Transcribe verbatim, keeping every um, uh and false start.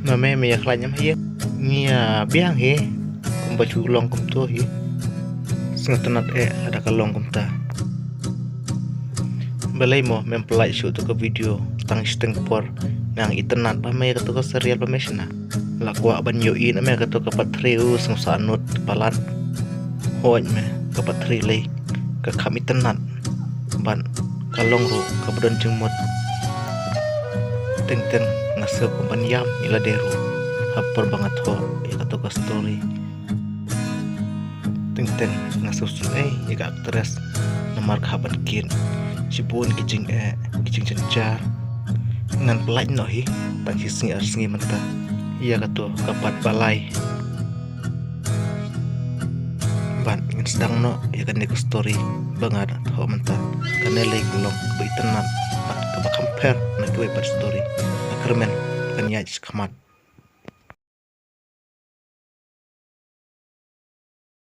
Ma me me ïa khlaiñ em hi. Ngi ïa biang hi. Kumba ju long kumto hi. Sngewtynnat eh lada ka long kumta. Balei mo mem pynlait shuh to ka video tang shiteng por. Nga itynnat ba me kato ka serial ba me shna. La kwah ban ïohi na me kato ka part three, u sngewsih nud palat. Hooid me ka part three lei ka kham itynnat. Bad ka long ruh kaba don jingmut. Teng teng nga sngewbha ban ïam ïa lade ruh ha por ba nga thoh ïa kato ka story. Teng teng nga sngewsih ei ïa ka actress namar ka hap ban kit shibun ki jingeh ki jingjynjar. Ngan pynlait noh hi tang shi sngi ar sngi mynta ïa kato ka part ba lai. Bad ngin sdang noh ïa kane ka story ba nga da thoh mynta. Kane lei ka long kaba itynnat bad kaba kham pher na kiwei pat story. Nga kyrmen kan ïaid shakhmat.